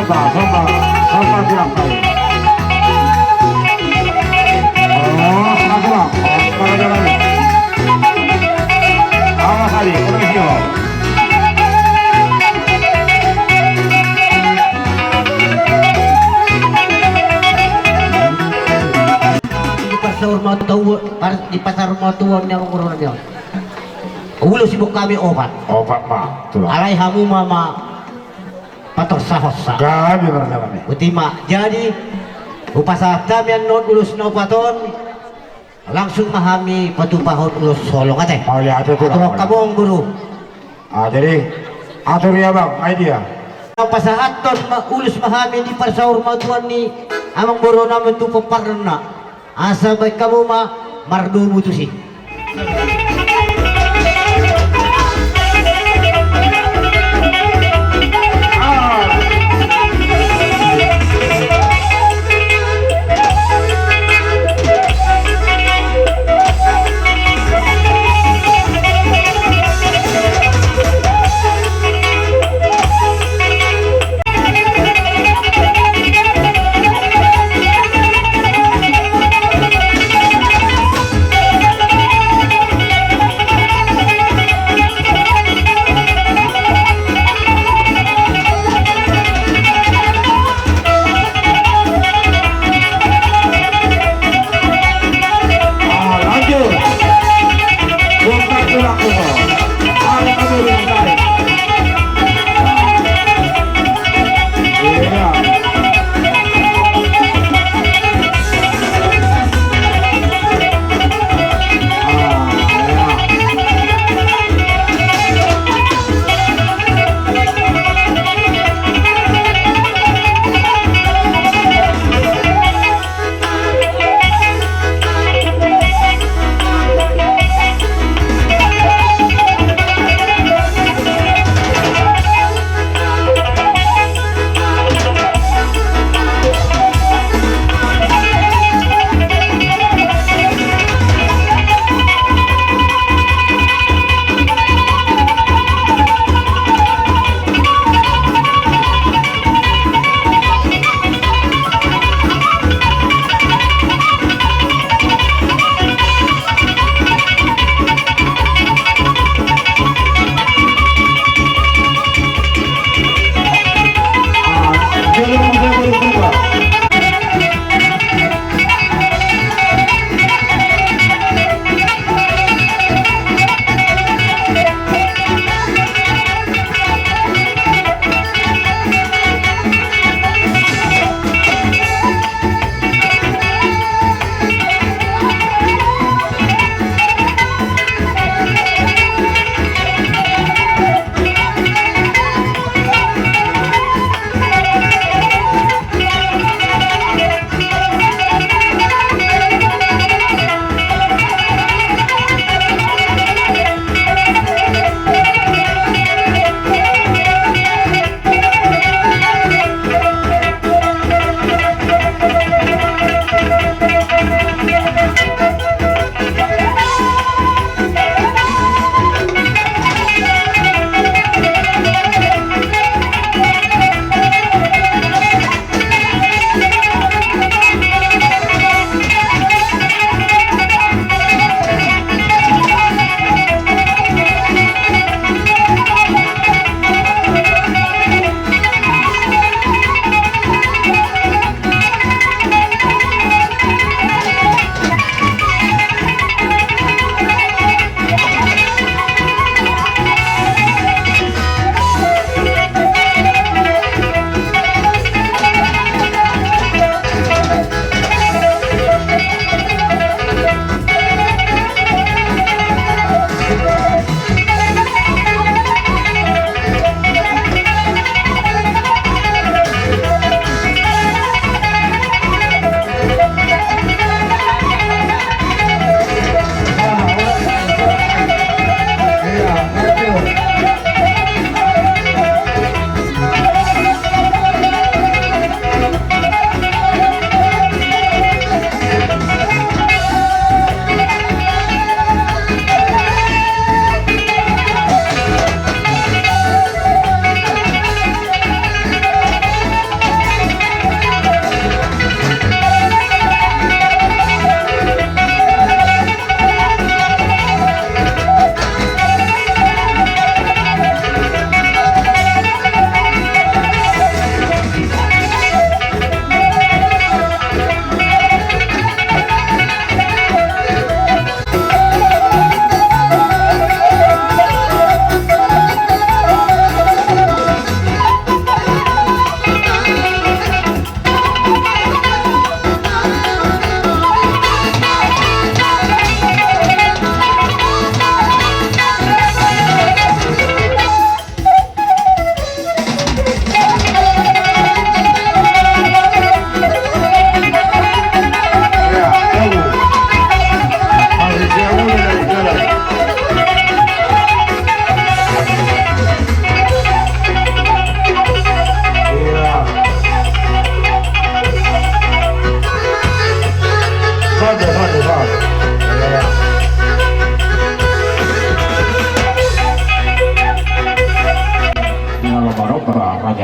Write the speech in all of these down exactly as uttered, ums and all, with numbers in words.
Somba, somba, somba, siap, Pak. Oh, siap, siap. Oh, siap, siap. Awas, Ali, koneksi, oh. Di pasar rumah tua, par-, di pasar rumah tua ni amang boru nami on. Ulos iboan hami opat. Opat ma, tulang. Alai hamu ma, ma patorsahonsa. Gabe marjalan i. Botima. Jadi, hupasahat hami annon ulos na opat on, langsung ma hami patupahon ulos holong ate. Oh, iya, ate, tulang. Aturan hamu amang boru. Ah, jadi, atur ia, Bang, ai dia. Pasahathon ma ulos ma hami di parsaur matua ni amang boru nami tu pomparanna. Asa baen hamu ma mardomu tusi.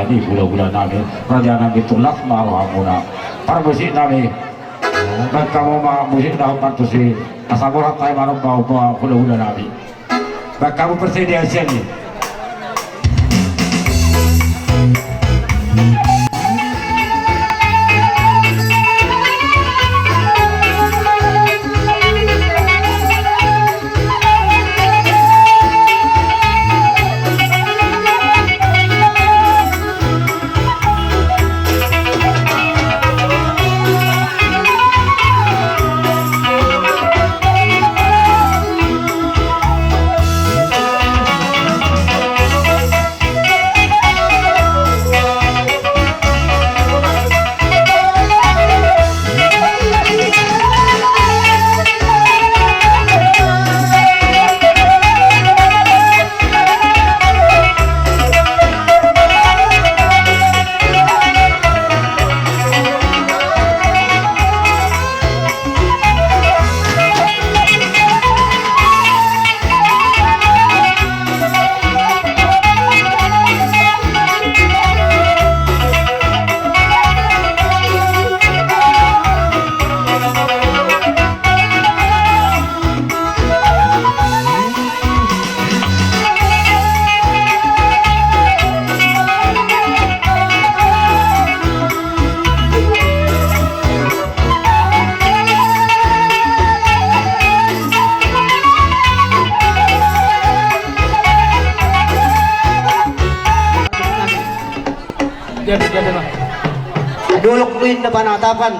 Di hulahula nami, raja nami, tulang ma rohamuna. Parmusik nami, baen hamu ma musik na hombar tusi, asa borhat hami manomba, hulahula nami. Baen hamu persediaan sian i. Jadi, jadi, Bang. Dolok do inna panatapan.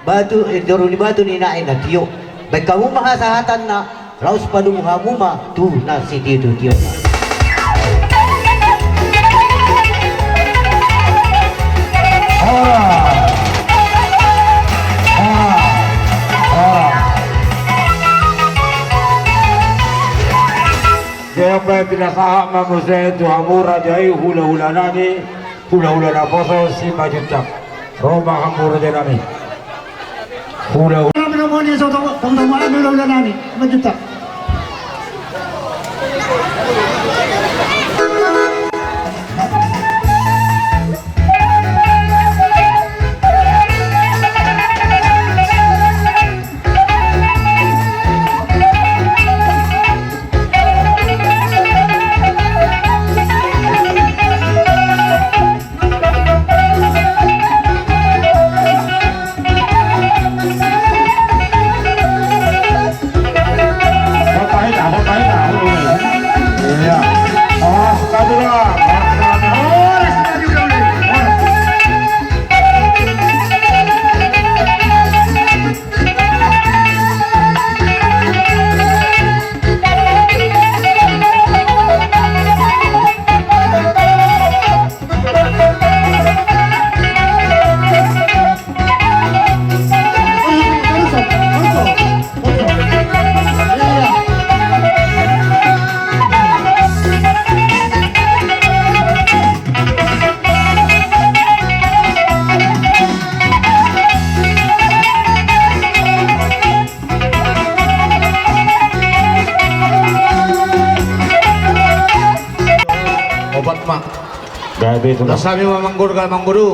Batu, eh, doru ni batu ni na ina tio. Baen hamu ma hasahatanna, laos padomu hamu ma tu na sitio-tiona. Ora. Ora. Ora. Jompa pinasahat ma muse tu hamu raja i, hulahula nami, hulahula naposo Simanjuntak. Ro ma hamu raja nami. Hulahula. Hulahula nami, hulahula nami, Simanjuntak. Opat ma. Gabe tu. Laos hami ma manggorga, Amangboru.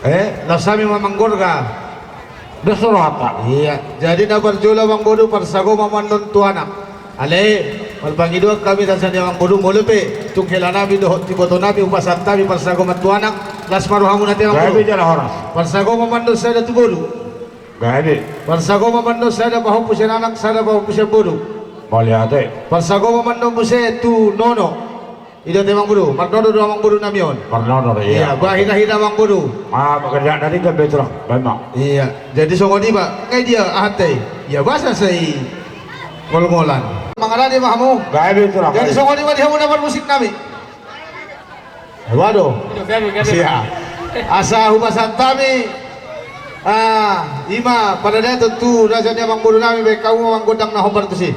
Eh, laos hami ma manggorga. Dos rohanta. Iya, jadi na parjolo, Amangboru, parsagoman ma annon tu anak. Alai, marpangidoan hami sian Amangboru, molo pe tung hela nami dohot iboto nami hupasahat hami parsagoman tu anak, las ma rohamuna ate, Amangboru. Gabe jala horas. Parsagoman ma annon sada tu boru. Gabe. Parsagoman ma annon sada pahompu sian anak, sada pahompu sian boru. Mauliate. Parsagoman ma annon muse tu nono. I do ate, Amangboru, marnono do Amangboru nami on. Marnono do, iya. Iya, bah, hira-hira, Amangboru. Ah, makan dak dari kan betul lah, memang. Iya, jadi songon i ma, ngai dia ahatai. Iya, basa sai ngol-ngolan. Mangarade ma hamu. Gabe tu lah. Jadi songon i ma di hamu na parmusik nami. Waduh. Gabe, gabe. Sia. Asa hupasahat hami. Ah, i ma paradaton tu raja ni Amangboru nami, baen hamu ma manggondang na hombar tusi.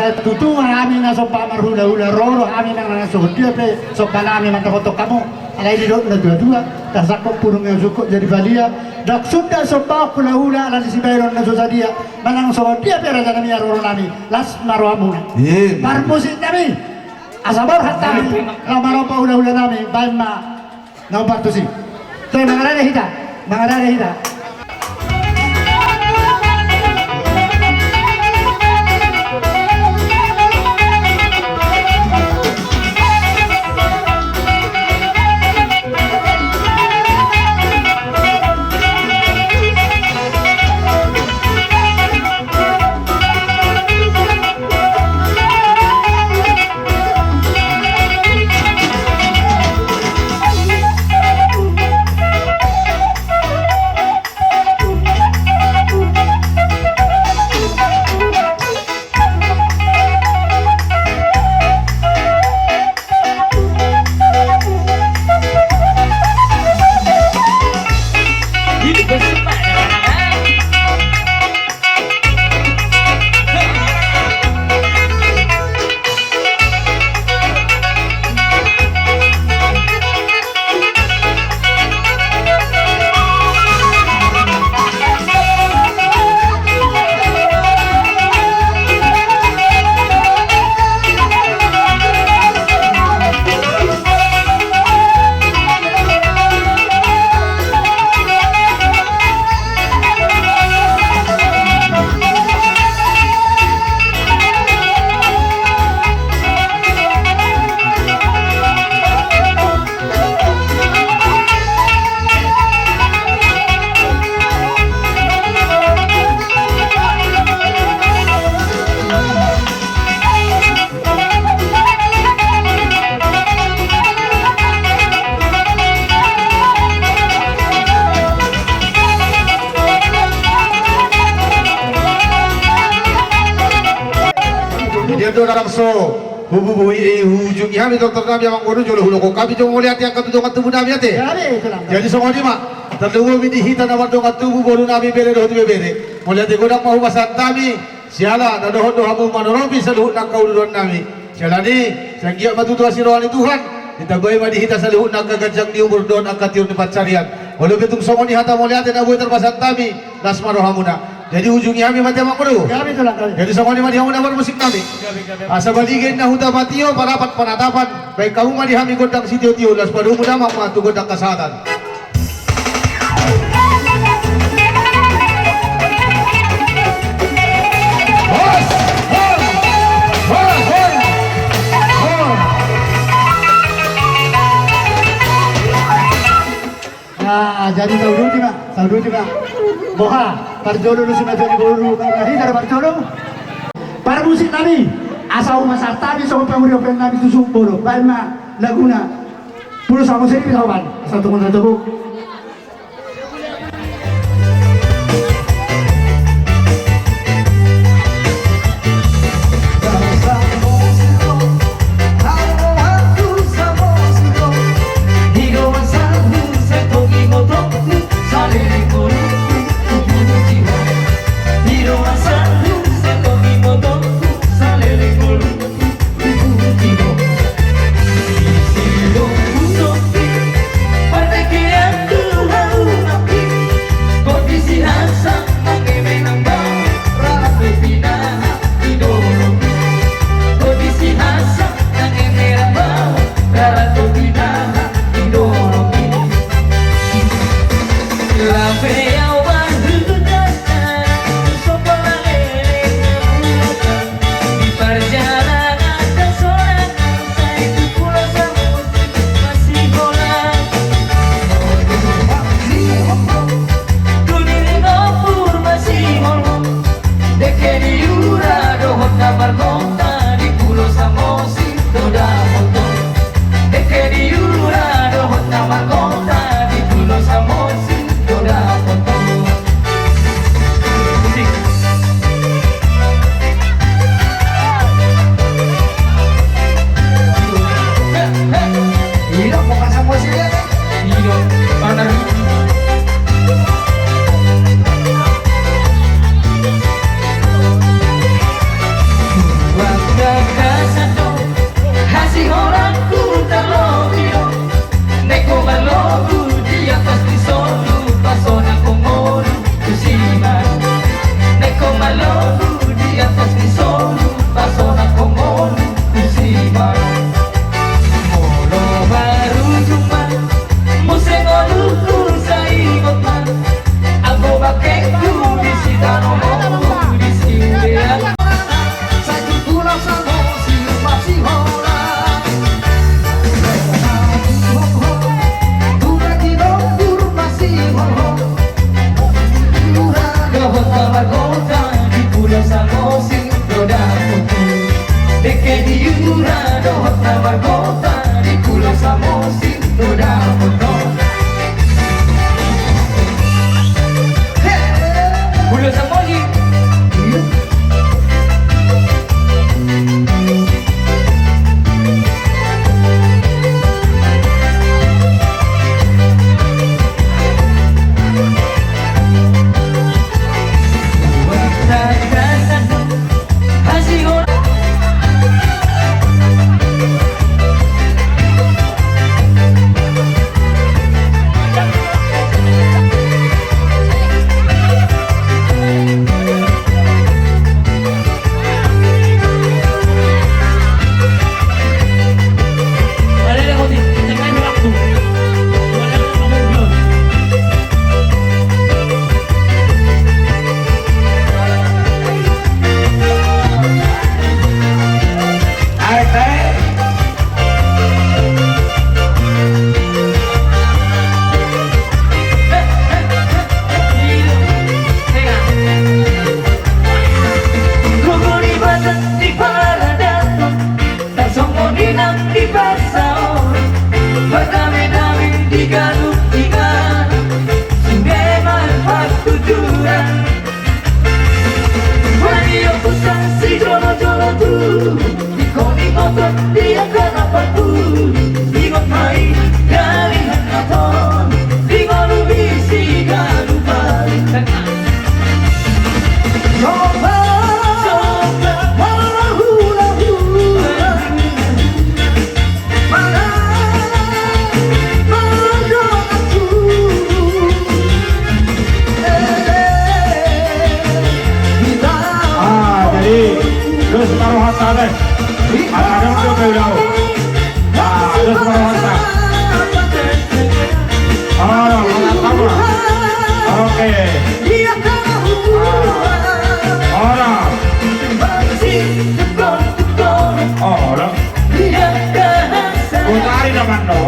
Tutu hami na somba marhulahula, ro do hami manang songon dia pe somba nami mandapothon hamu. Alai didok natuatua, tasangkop pudung na sungkot jadi balia. Ndang suda somba hulahula ala ni sibahenon na so sadia. Manang songon dia pe raja nami, ro do nami, las ma rohamuna. Parmusik nami, asa borhat hami laho marompa hulahula nami, baen ma na hombar tusi. Toe, mangarade hita, mangarade hita. Jadi, andorang so hububuhi, eh, huujungi hami tortor nami, amang boru, jolo hudokhon hami jo mauliate angka tu dongan tubu nami, ate. Jadi, songon i ma, tarlumobi di hita na mardongan tubu, boru nami, bere dohot ibebere. Mauliate godang ma hupasahat hami, siala na dohot do hamu manoropi saluhutna angka uduran nami. Siala ni i, sai anggiat ma tutu asi roha ni Tuhan, ditambai ma di hita saluhutna angka ganjang ni umur dohot angka tiur ni pansarian. Olo pe tung songon i hata mauliate na boi tarpasahat hami, las ma rohamuna. Jadi ujungi hami ma, ate, amang boru. Jadi songon i ma di hamu na parmusik nami. Asa baligei na huta patio, parapat panatapan, baen hamu ma di hami gondang sitiotio, laos padomu damang ma tu gondang hasahatan. Nah, jadi tauduti ma, tauduti ma. Boha, parjolo do si Matua ni boru, na hita do parjolo. Parmusik nami, asa hupasahat hami songon pangurion nami tu suhut boru, baen ma laguna. Pulo Samosir i, Pisaoban. Satu, satu. Oke. Ada, ada, ada, ada, ada. Ah, ada suara mantap. Ah, ada, ada, ada. Oke. Ah, ada. Ada. Putari na, Mano.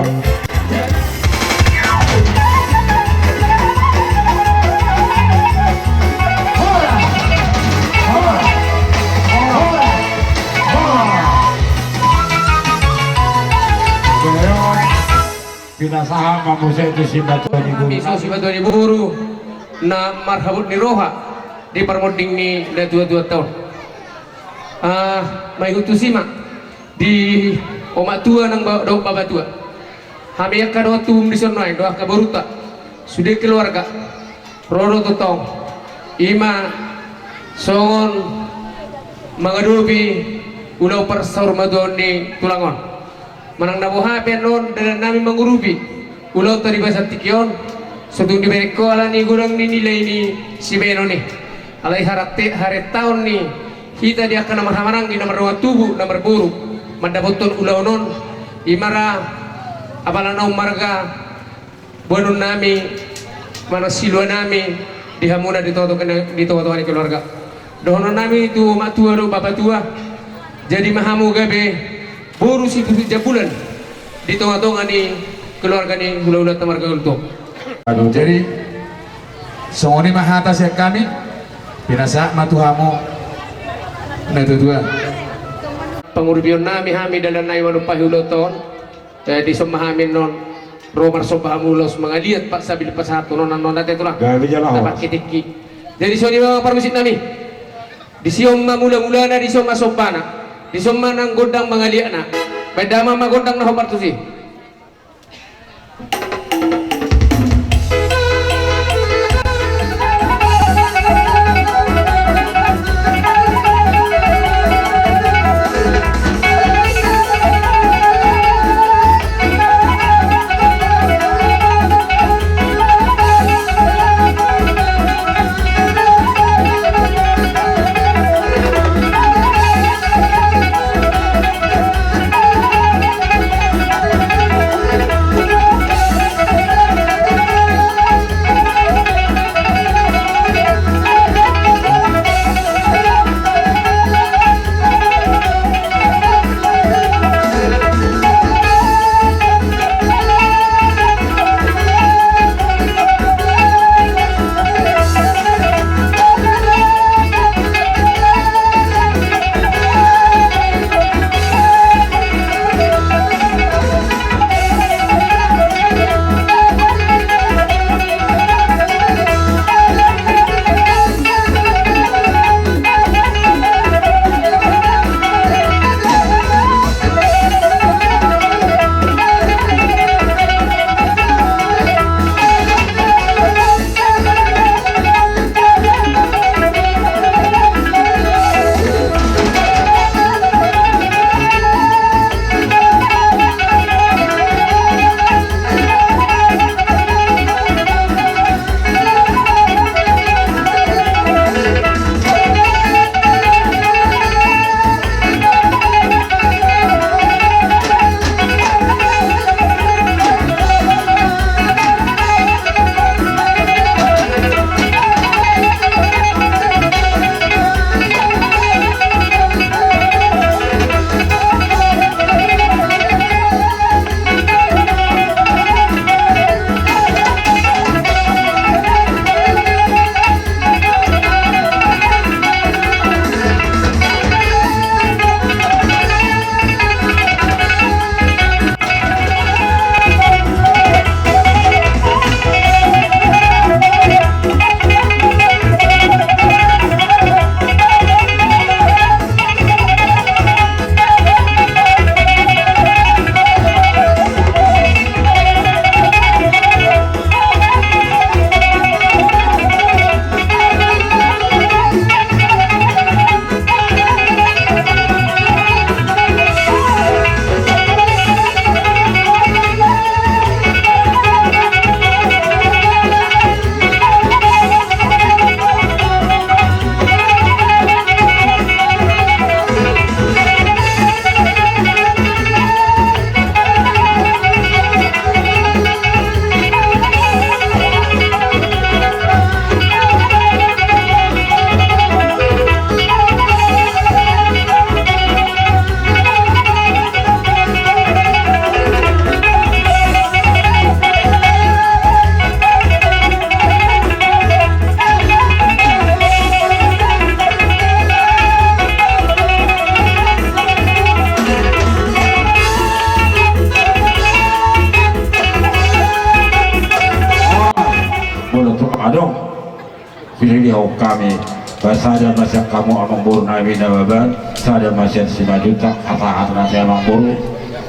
Pinasahat ma muse tu simatua ni boru. Simatua ni boru na marhabot ni roha di parmonding ni natuatuanta on. Ah, mangihut tusi ma di omak tua nang ba-, dohot bapa tua. Hami angka dongan tubum dison nuaeng dohot angka borunta, sude keluarga, ro do tongtong i ma songon mangadopi ulaon parsaurmatuaon ni tulang on. Manang na boha pe annon dalan nami mangurupi ulaonta di bagasan tingki on, so tung dibereng ho ala ni godang ni nilai ni sibahenon i. Alai harante-, harentaon ni hita di angka na marhahamaranggi, na mardongan tubu, na marboru mandapothon ulaon on, i ma ra apala na ummarga boanon nami manang silua nami di hamuna di tongatonga, di tongatonga ni keluarga. Dohonon nami tu omak tua dohot bapa tua, jadi ma hamu gabe boru situsuk jambulan di tongatonga ni keluarga ni hulahulanta marga Galutu on. Aduh, jadi songon i ma hata sian hami, pinasahat ma tu hamu natuatua. Pangurupion nami hami dalan nami manumpahi ulaonta on. Eh, dison ma hami annon ro marsomba hamu laos mangaliat pasabil pasahathon on annon, ate tulang. Gabe jala horas. Tapakke tingki. Jadi songon i ma parmusik nami. Dison ma mulamulana, dison ma sombana, dison ma nang gondang mangaliatna. Baen damang ma gondang na hombar tusi. Molo tung adong, husilihon hami, ba sada ma sian hamu amangboru nami Nababan, sada ma sian Simanjuntak, hata-hata nami amangboru,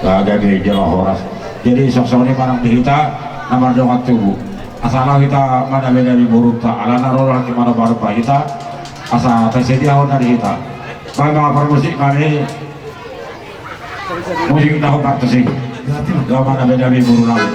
ba gabe jala horas. Jadi songon i ma nang di hita na mardongan tubu. Asa laho hita manabi-nabi borunta, alana ro do halak i manoba-noba hita, asa tasadiahon na di hita. Baen ma parmusik nami, musik na hombar tusi. Laho manabi-nabi boru nami.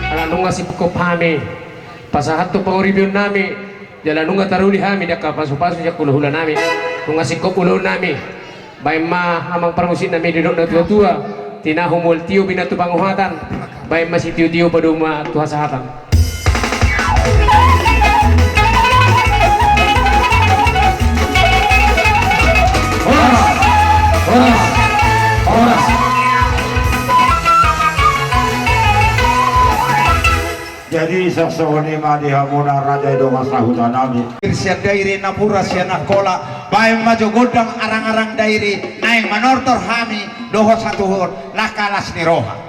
Ala nunga singkop hami pasahathon panguripion nami, jala nunga taruli hami di angka pasu-pasu sian hula-hula nami. Nunga singkop ulaon nami. Baen ma amang parmusik nami, didok na tua-tua: Tinahu mual tio, bina tu panguhatan. Baen ma sitio-tio, padomu ma tu hasahatan. Horas! Horas! Horas! Jadi songon i ma di hamuna raja i dongan sahuta nami. Sian Dairi, napuran sian Angkola, baen ma jo gondang arang-arang Dairi, naeng manortor hami dohot satuhor langka las ni roha.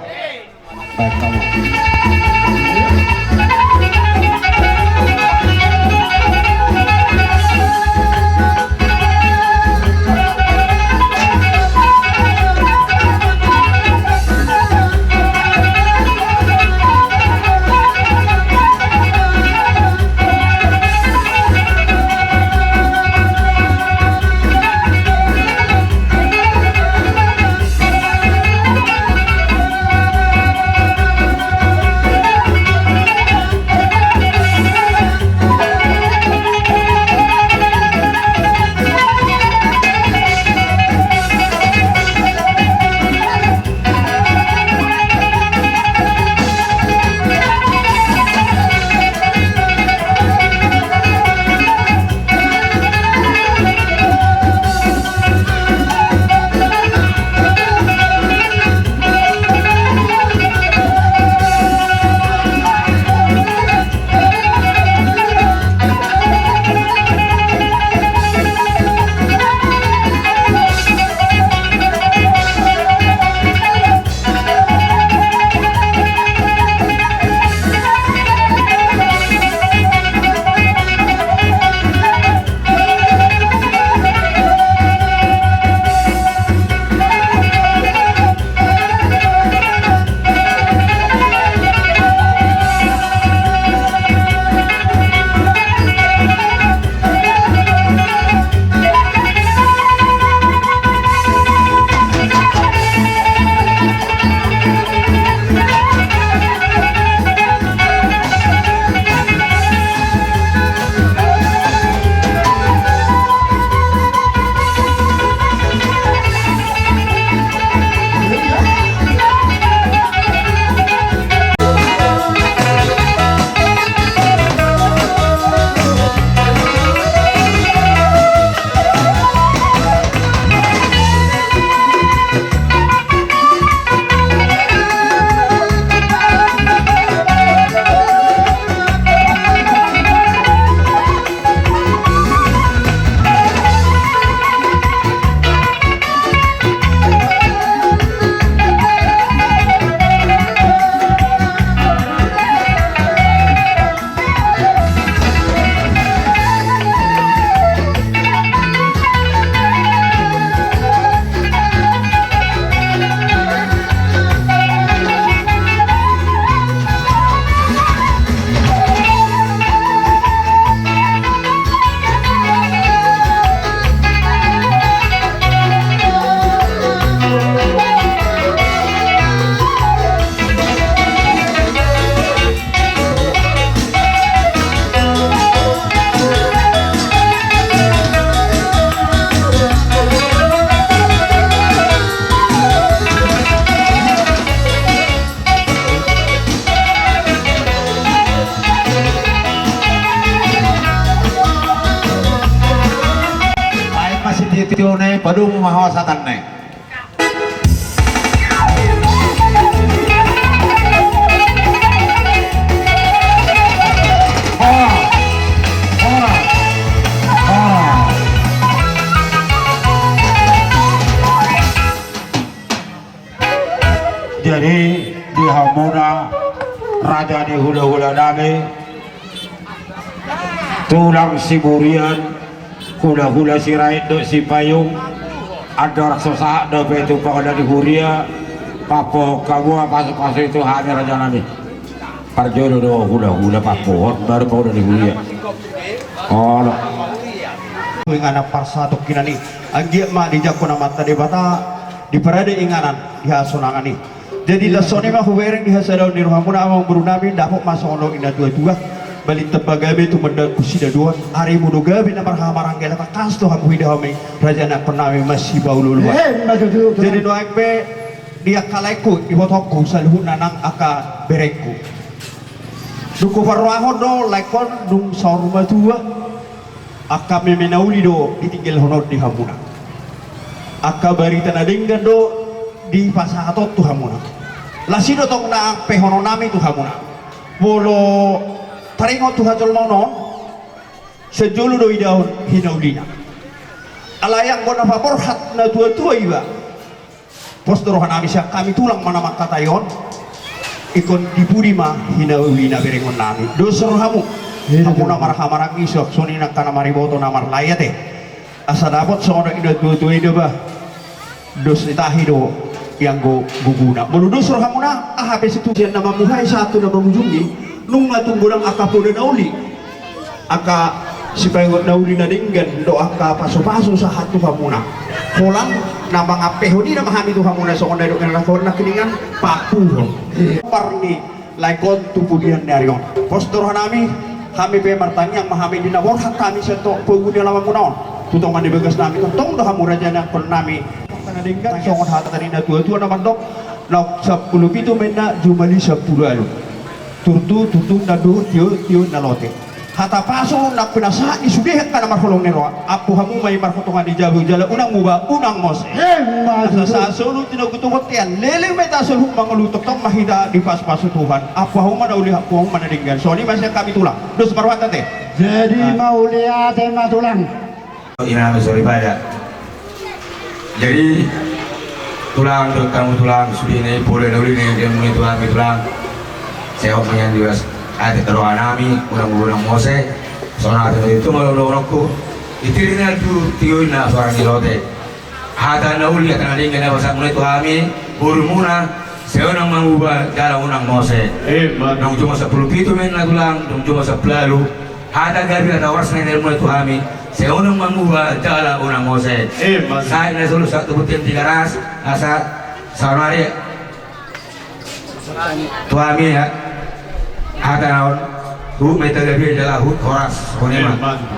Tione, padomu ma haosatanna i. Horas, horas, horas. Jadi, di hamuna raja ni hula-hula nami, tulang Siburian, hula-hula Sirait dohot Sipayung, andorang so sahat dope tu panguda ni huria, papohon hamu ma pasu-pasu i tu hami raja nami. Parjolo do hula-hula papohon, baru panguda ni huria. Olo. Inganan parsatongkinan i, anggiat ma dijangkon Amanta Debata, diparade inganan di hasonangan i. Jadi las songon i ma hubereng di hasadaon ni rohamuna amangboru nami, dapot ma songon i na tua-tua. Balintang ma gabe tumandangkon sidadoan, arimu do gabe na marhaha-maranggi, ala tangkas do hamu idaon hami raja ni angka nami masipaolo-oloan. Eh, ima tutu, tutu. Jadi nuaeng pe di angka laengku, ibotoonku saluhutna nang angka berengku. Dung huparrohahon do laengkon dung saur matua. Angka meme na uli do ditinggalhon on di hamuna. Angka barita na denggan do dipasahat on tu hamuna. Las i do tong na ampehonon nami tu hamuna. Molo taringot tu hajolmaon on, sian jolo do idaon hinaulina. Alai anggo na paborhat na tua-tua iba. Pos do roha nami sian hami tulang ma na mangkatai on. Ingkon di pudi ma hinauli na berengon nami. Dos rohamu. Iya, hamu na marhaha-maranggi, songon i nang angka na mariboto na marlae ate. Asa dapot songon i na tua-tua i do bah. Dos ni tahi do i anggo guguna. Molo dos rohamuna, aha pe situtu sian na mamuhai sahat tu na mangujungi, nunga tung godang angka poda na uli. Angka sipaingot na uli na denggan dohot angka pasu-pasu sahat tu hamuna. Holan na mangampehon i nama hami tu hamuna songon na didok ni na holan nangkiningan papuhon. Par ni laengkon tu pudian ni ari on. Pos do roha nami, hami pe martangiang ma hami di na borhat hami sian pogu ni alamanmuna on. Tu tonga ni bagas nami, tongtong do hamu raja ni angka nami. Na denggan songon hata ni na tua-tua na mandok, naung sampulu pitu ma inna, jumadi sampulu ualu. Turtu, turtu na duhur, tio, tio na lote. Hata pasu na pinasahat ni sude angka na marholong ni roha. Ampu hamu ma i martonga ni jabu jala unang muba, unang mose. Ima tutu. Asa sahat solu tinogu tu bontean, leleng ma hita solu mangolu, tongtong ma hita dipasu-pasu Tuhan. Ampu hamu ma na uli, ampu hamu ma na denggan. Songon i ma sian hami tulang. Dos ma rohanta ate. Jadi mauliate ma tulang. Inang soripada. Jadi tulang dohot hamu tulang, sude na i poda na uli na nidaonmuna tu hami tulang. Sehat ma nian di bagasan ate, roha nami, unang muba unang mose. Songon hata na itu ma dohononku. Di tiri na duhur, tio inna, suara ni lote. Hata na uli, hata na denggan na pasahatmuna i tu hami borumuna. Sai unang manguba jala unang mose. Ima tutu. Dung jumadi sampulu pitu ma inna tulang, dung jumadi sampulu ualu. Hata gabe, hata horas na nidaonmuna tu hami. Sai unang manguba jala unang mose. Ima tutu. Sai na solu sahat tu bontean Tigaras, asa saonari tu hami, ya. Hata na on, huhut ma hita gabe jala huhut horas. Songon i ma. Ima tutu.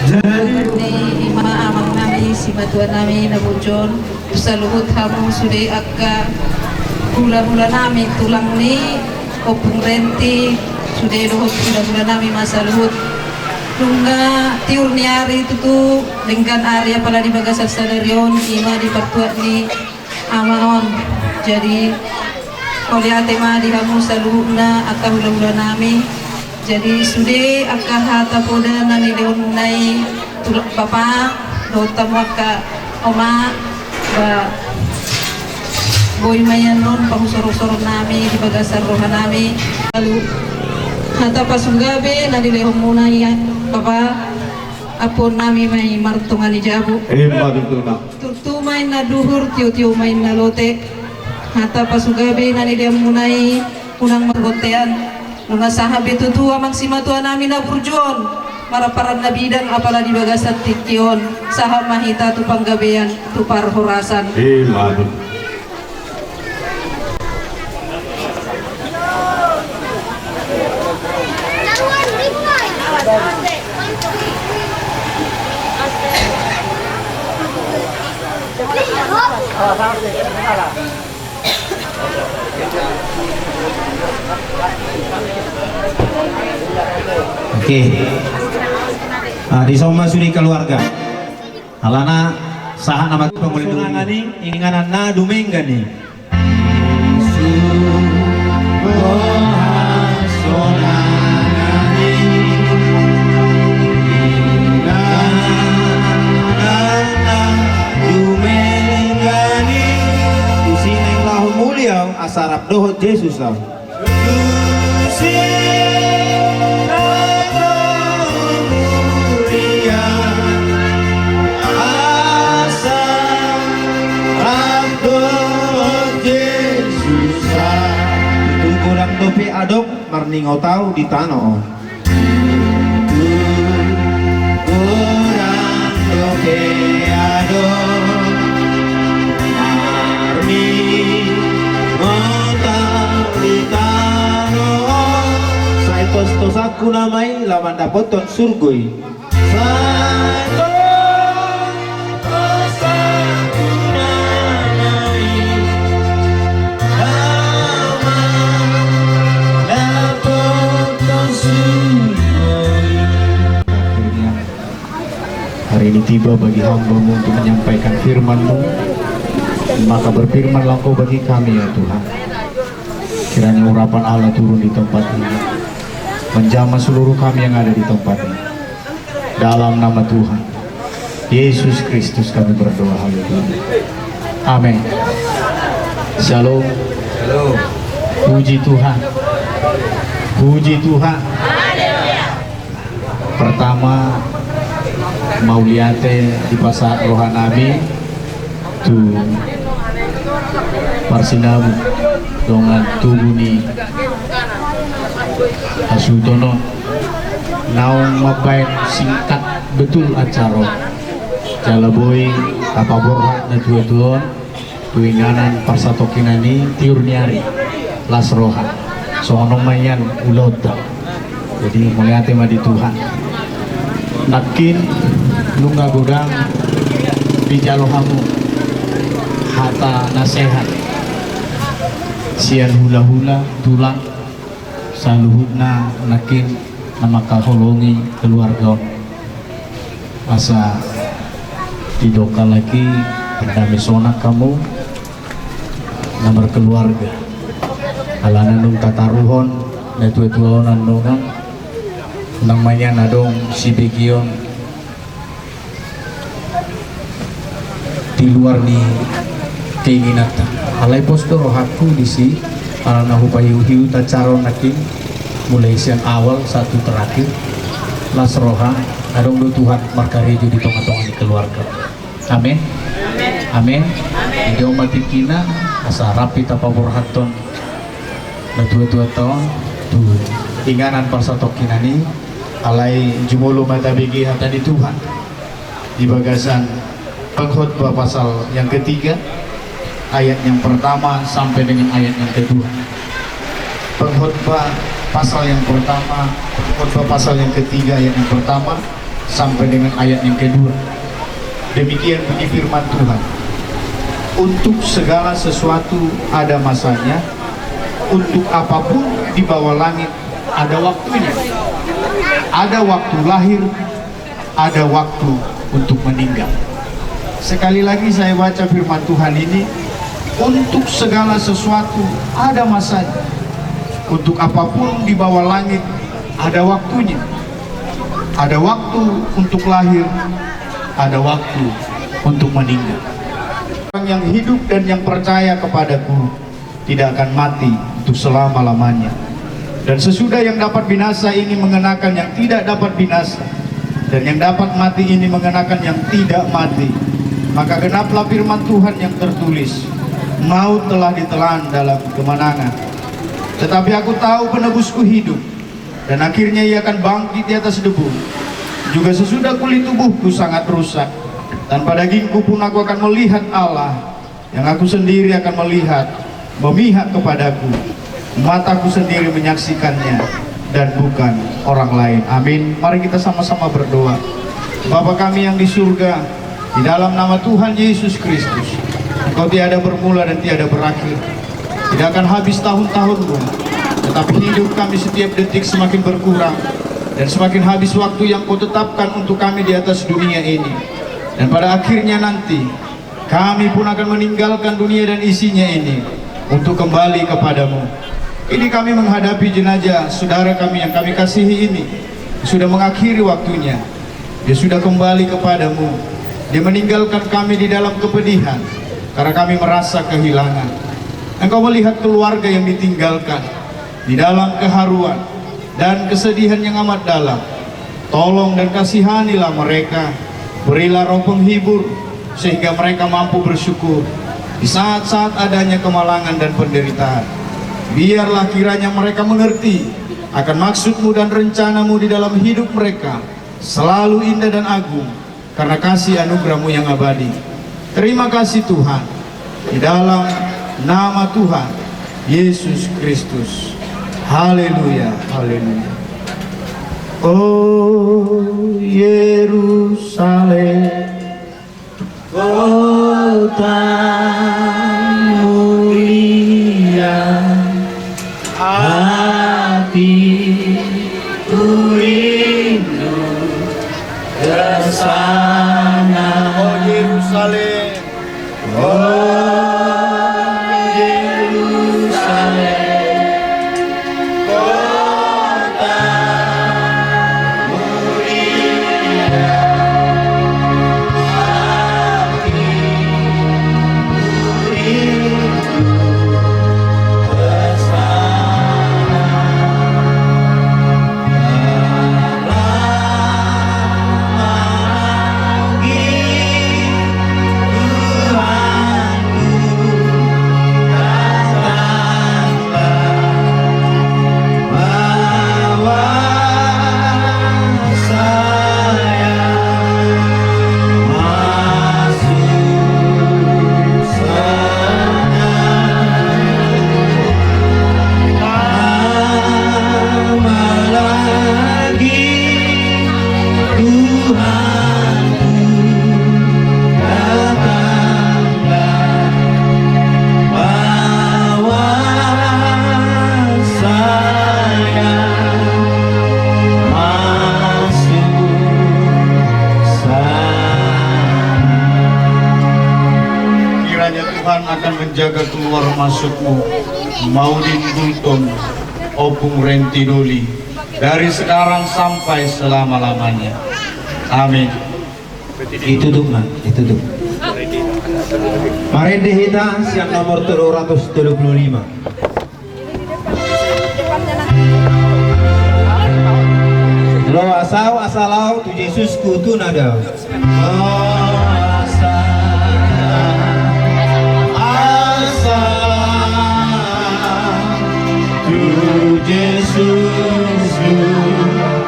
Jadi ima amang nami, simatua nami na burju on, saluhut hamu sude angka hula-hula nami, tulang ni Ompung Renti, sude dohot hula-hula nami ma saluhut. Nunga tiur ni ari tutu, denggan ari apala di bagasan sadari on, ima di partuat ni amang on. Jadi mauliate ma di hamu saluhutna angka hula-hula nami. Jadi sude angka hata poda na nilehonmuna i, tulang, bapa, dohot hamu angka oma, ba, boi ma i annon pahusor-husoron nami di bagasan roha nami. Lalu hata pasu gabe na nilehonmuna i, bapa, ampuon nami ma i martonga ni jabu. Ima tutu, Nang. Turtu ma inna duhur, tio-tio ma inna lote. Hata pasu gabe na nilehonmuna i, unang marbontean. Nunga sahat be tutu amang simatua nami na burju on maramparan na bidang apala di bagasan tingki on. Sahat ma hita tu panggabean, tu parhorasan. Ima tutu. Oke. Ah, dison ma sude keluarga. Alana sahat nama pangulidungan i, inganan na dumenggan i. Suruh sonangan i, inganan na dumenggan i. Tusi naeng laho mulia, asa rap dohot Jesus au. Asa rap dohot Jesus. Tutu godang dope adong marningot au di tano on. Tutu godang dope adong marningot au di tano on. Sai tos-tosanku nama i laho mandapothon surgo i. Sai tos-tosanku nama i laho mandapothon surgo i. Akhirnya hari ini tiba bagi hamba-Mu untuk menyampaikan firman-Mu. Maka berfirmanlah Engkau bagi kami, ya Tuhan. Kiranya urapan Allah turun di tempat ini, menjamah seluruh kami yang ada di tempat ini. Dalam nama Tuhan Yesus Kristus kami berdoa, haleluya. Amin. Shalom. Shalom. Puji Tuhan. Puji Tuhan. Pertama, mauliate dipasahat rohanami tu parsinabung dongan tubu ni hasuhuton on. Naung mambaen singkat betul acara on, jala boi tapaborhat na tua-tua on tu inganan parsatongkinan i tiur ni ari, las roha. Songon on ma nian ulaonta. Jadi mauliate ma di Tuhan. Nangkin nunga godang dijalo hamu hata nasehat sian hula-hula, tulang, saluhutna nangkin na mangkaholongi keluarga on. Asa didok halak i, mardame sonang hamu na markeluarga. Alana nunga tataruhon na tua-tua on annon, unang ma nian adong sibegeon di luar ni keinginanta. Alai pos do rohangku disi, alana hupaihut-ihut acara on nangkin, mulai sian awal sahat tu terakhir. Las roha, adong do Tuhan markarejo di tonga-tonga ni keluarga. Amin. Amin. Amin. Jadi on ma tingkina, asa rap hita paborhathon na tua-tuanta on tu inganan parsatongkinan i. Alai jumolo ma tabege hata ni Tuhan di bagasan Pengkhotbah pasal yang ketiga, ayat yang pertama sampai dengan ayat yang kedua. Pengkhotbah pasal yang pertama, Pengkhotbah pasal yang ketiga, ayat yang pertama sampai dengan ayat yang kedua. Demikian bunyi firman Tuhan. Untuk segala sesuatu ada masanya, untuk apapun di bawah langit ada waktunya. Ada waktu lahir, ada waktu untuk meninggal. Sekali lagi saya baca firman Tuhan ini, untuk segala sesuatu ada masanya. Untuk apapun di bawah langit ada waktunya. Ada waktu untuk lahir, ada waktu untuk meninggal. Orang yang hidup dan yang percaya kepadaku tidak akan mati untuk selama-lamanya. Dan sesudah yang dapat binasa ini mengenakan yang tidak dapat binasa, dan yang dapat mati ini mengenakan yang tidak mati, maka genaplah firman Tuhan yang tertulis, "Maut telah ditelan dalam kemenangan." Tetapi aku tahu penebusku hidup, dan akhirnya ia akan bangkit di atas debu. Juga sesudah kulit tubuhku sangat rusak, tanpa dagingku pun aku akan melihat Allah, yang aku sendiri akan melihat, memihak kepadaku. Mataku sendiri menyaksikannya, dan bukan orang lain. Amin. Mari kita sama-sama berdoa. Bapa kami yang di surga, di dalam nama Tuhan Yesus Kristus, Engkau tiada bermula dan tiada berakhir. Tidak akan habis tahun-tahun-Mu, tetapi hidup kami setiap detik semakin berkurang, dan semakin habis waktu yang Kau tetapkan untuk kami di atas dunia ini. Dan pada akhirnya nanti, kami pun akan meninggalkan dunia dan isinya ini untuk kembali kepadamu. Ini kami menghadapi jenazah saudara kami yang kami kasihi ini. Sudah mengakhiri waktunya. Dia sudah kembali kepadamu. Dia meninggalkan kami di dalam kepedihan karena kami merasa kehilangan. Engkau melihat keluarga yang ditinggalkan di dalam keharuan dan kesedihan yang amat dalam. Tolong dan kasihanilah mereka. Berilah roh penghibur sehingga mereka mampu bersyukur di saat-saat adanya kemalangan dan penderitaan. Biarlah kiranya mereka mengerti akan maksud-Mu dan rencana-Mu di dalam hidup mereka selalu indah dan agung karena kasih anugerah-Mu yang abadi. Terima kasih Tuhan, di dalam nama Tuhan Yesus Kristus. Haleluya, haleluya. O Yerusalem, kota mulia, hatiku rindu ke sana. O Yerusalem, o Yerusalem, kota mulia, hatiku rindu ke sana. Apalagi Tuhanku, datanglah bawa saya masuk sana. Kiranya Tuhan akan menjaga keluar masukmu, Maudin Gultom, Ompung Renti Doli, dari sekarang sampai selama-lamanya. Amin. Ditutup, Mak, ditutup. Marende hita sian nomor tolu ratus tolu pulu lima. Loas ahu asa lao tu Jesus hutunadao. Loas ahu asa lao tu Jesus hutunadao.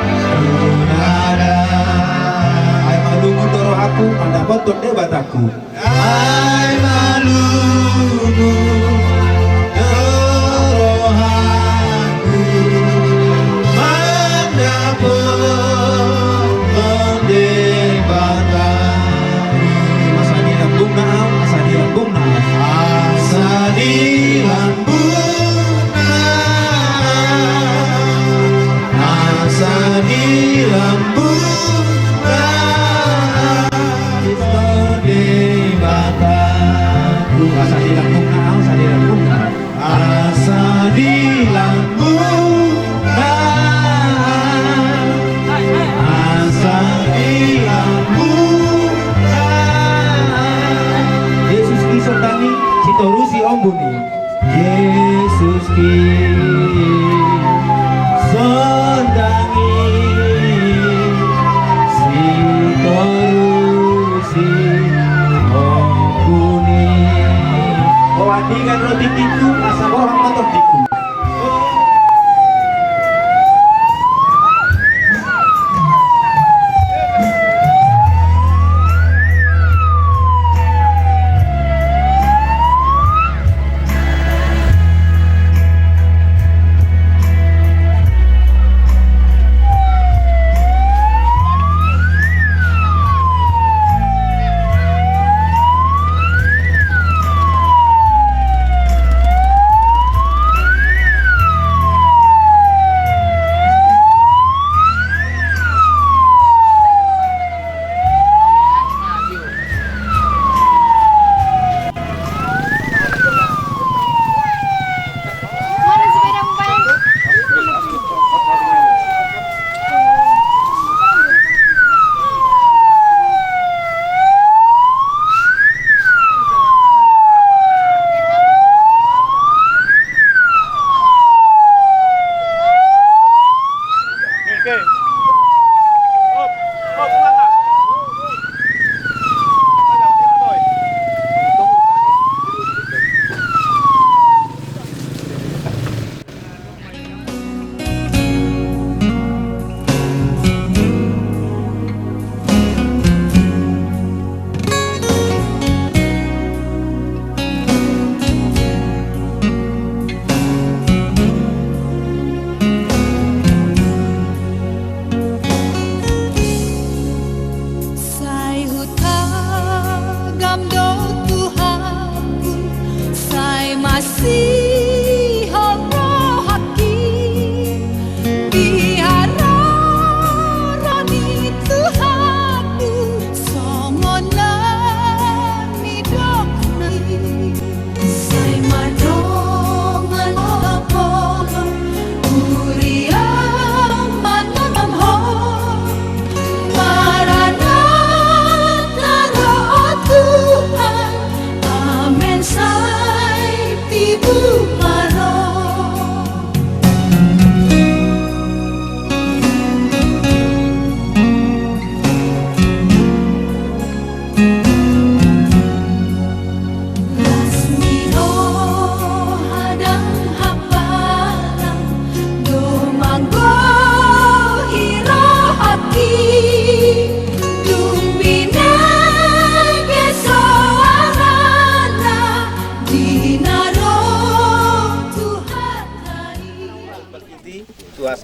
Ai malungun do rohangku mandapothon Debataku. Ai malungun do rohangku mandapothon Debata. Asa di lambungna ahu, asa di lambungna ahu. Asa di lambungna ahu. Asa di lambungna ahu. Debata. Asa di lambungna ahu, asa di lambungna ahu. Asa di lambungna ahu. Asa di lambungna ahu. Jesus i sondangi, sitorusi ombun i. Jesus i sondangi, sitorusi ombun i. O andingan ro tingkingku, asa borhat ma tondingku.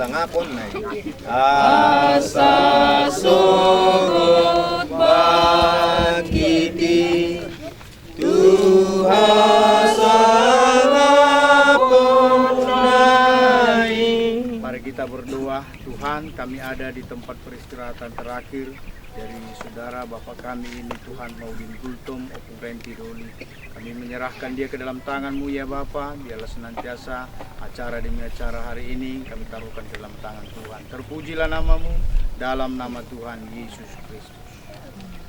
Sangapon na i. Asa sogot bangkiti, tu hasangapon na i. Mari kita berdoa. Tuhan, kami ada di tempat peristirahatan terakhir dari saudara Bapa kami ini, Tuhan, Maudin Gultom, Opung Renti Doli. Kami menyerahkan dia ke dalam tangan-Mu, ya Bapa. Biarlah senantiasa acara demi acara hari ini kami taruhkan ke dalam tangan Tuhan. Terpujilah nama-Mu dalam nama Tuhan Yesus Kristus.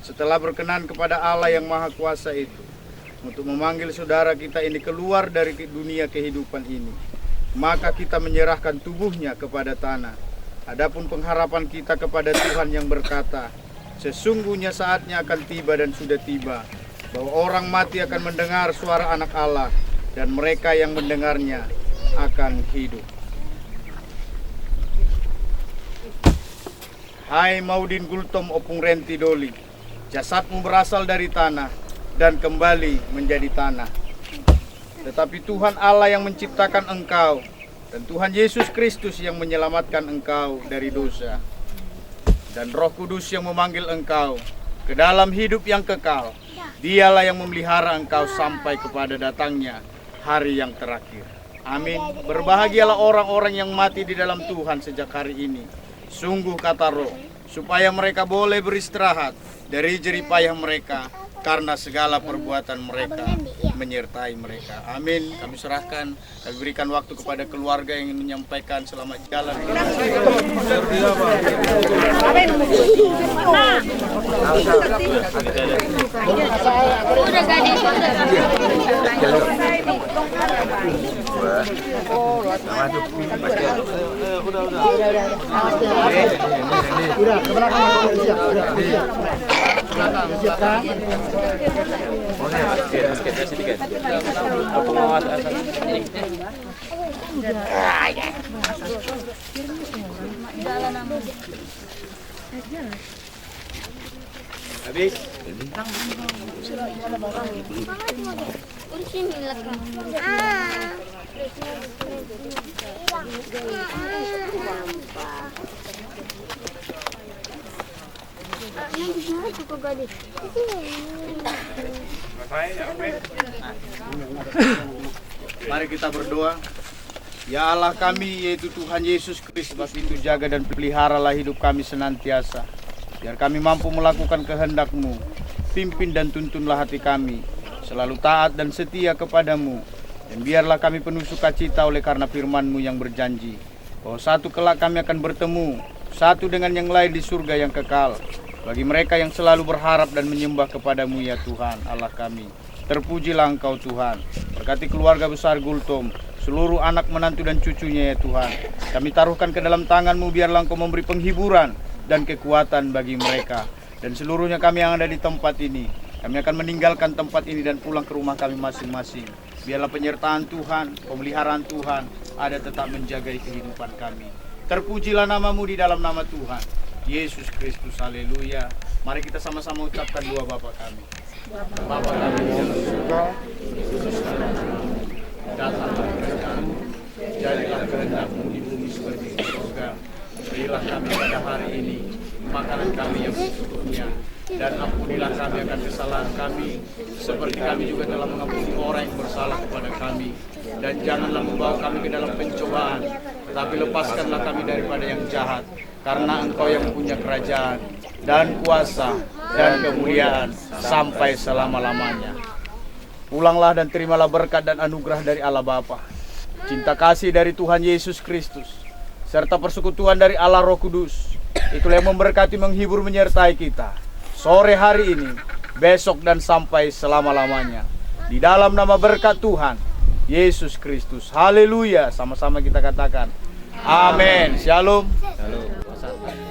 Setelah berkenan kepada Allah yang Maha Kuasa itu untuk memanggil saudara kita ini keluar dari ke-, dunia kehidupan ini, maka kita menyerahkan tubuhnya kepada tanah. Adapun pengharapan kita kepada Tuhan yang berkata, "Sesungguhnya saatnya akan tiba dan sudah tiba, bahwa orang mati akan mendengar suara Anak Allah, dan mereka yang mendengarnya akan hidup." Hai Maudin Gultom, Opung Renti Doli, jasadmu berasal dari tanah dan kembali menjadi tanah. Tetapi Tuhan Allah yang menciptakan engkau dan Tuhan Yesus Kristus yang menyelamatkan engkau dari dosa, dan Roh Kudus yang memanggil engkau ke dalam hidup yang kekal, Dialah yang memelihara engkau sampai kepada datangnya hari yang terakhir. Amin. Berbahagialah orang-orang yang mati di dalam Tuhan sejak hari ini. Sungguh, kata Roh, supaya mereka boleh beristirahat dari jerih payah mereka, karena segala perbuatan mereka menyertai mereka. Amin. Kami serahkan, kami berikan waktu kepada keluarga yang ingin menyampaikan selamat jalan. Habis. Mari kita berdoa. Ya Allah kami, yaitu Tuhan Yesus Kristus, itu jaga dan peliharalah hidup kami senantiasa. Biar kami mampu melakukan kehendak-Mu. Pimpin dan tuntunlah hati kami, selalu taat dan setia kepada-Mu. Dan biarlah kami penuh sukacita oleh karena firman-Mu yang berjanji bahwa satu kelak kami akan bertemu, satu dengan yang lain di surga yang kekal, bagi mereka yang selalu berharap dan menyembah kepada-Mu, ya Tuhan, Allah kami. Terpujilah Engkau, Tuhan. Berkati keluarga besar Gultom, seluruh anak, menantu, dan cucunya, ya Tuhan. Kami taruhkan ke dalam tangan-Mu, biarlah Engkau memberi penghiburan dan kekuatan bagi mereka. Dan seluruhnya kami yang ada di tempat ini, kami akan meninggalkan tempat ini dan pulang ke rumah kami masing-masing. Biarlah penyertaan Tuhan, pemeliharaan Tuhan ada tetap menjagai kehidupan kami. Terpujilah nama-Mu di dalam nama Tuhan Yesus Kristus. Haleluya. Mari kita sama-sama ucapkan doa Bapa kami. Bapa kami di dalam surga, datanglah kerajaan-Mu, jadilah kehendak-Mu di bumi seperti di surga. Berilah kami pada hari ini makanan kami yang secukupnya, dan ampunilah kami akan kesalahan kami, seperti kami juga telah mengampuni orang yang bersalah kepada kami. Dan janganlah membawa kami ke dalam pencobaan, tetapi lepaskanlah kami daripada yang jahat, karena Engkau yang punya kerajaan, dan kuasa, dan kemuliaan sampai selama-lamanya. Pulanglah dan terimalah berkat dan anugerah dari Allah Bapa, cinta kasih dari Tuhan Yesus Kristus, serta persekutuan dari Allah Roh Kudus. Itulah yang memberkati, menghibur, menyertai kita sore hari ini, besok, dan sampai selama-lamanya. Di dalam nama berkat Tuhan Yesus Kristus. Haleluya. Sama-sama kita katakan, amin. Shalom. Shalom.